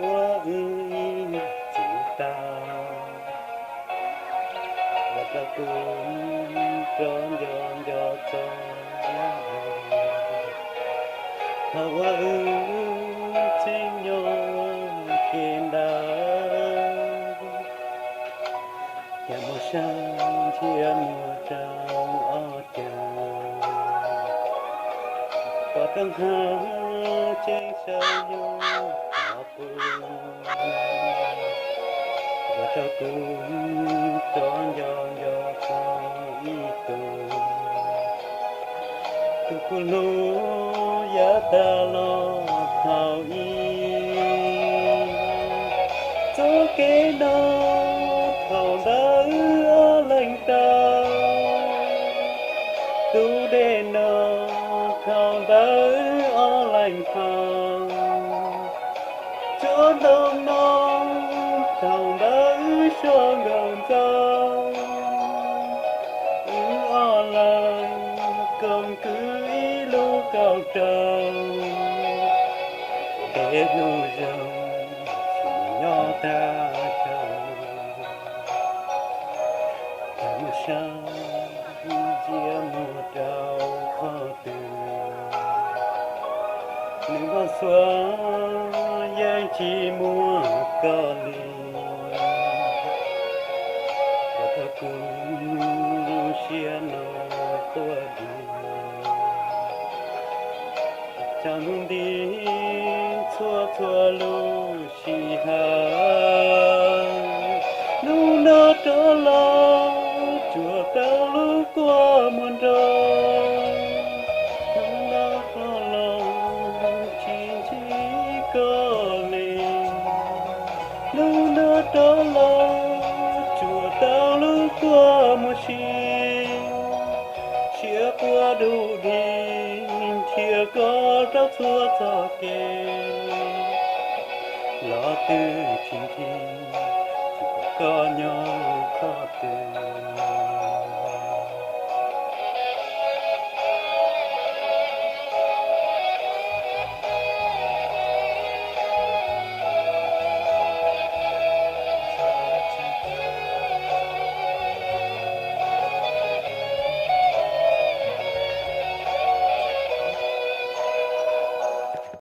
ua wb ib txwm tag, ua rau kuv rov nco nco txog thaum uas wb txib nyob ua ke ntawd, cas muaj sab ntsia muag rau ob cag, pom tau hnav ceeb saw yuav pov pw, ua rau kuv rov nco nco txog ib tug, tus kuv hlub yav tag los thaum ub. Txoj kev no thaum ntawd wb ob leeg tau, tus dej no thaum ntawd wb ob leeg haus, tsob ntoo no thaum ntawd wb soj nkaus ntxaug, wb ob leeg koom kwv ib lub kaum rau, peb hlub zoo tsis nyob tag tau, cas muaj sab ntsia muag rau qhov twg, nws npau suav yeej tsis muaj koj li, ua rau kuv lub siab no quaj dua, tsaus ntuj nti txhua txhua lub sij hawm. Hnub no rov los tsuas tau lub kua muag nrog, hnub no rov los tsis ntsib koj li. Hnub no rov los tsuas tau lub kua muag si, siab quaj du di nrhiav koj rau txhua txoj kev, los twb tsis ntsib, tsis pom koj nyob qhov twg.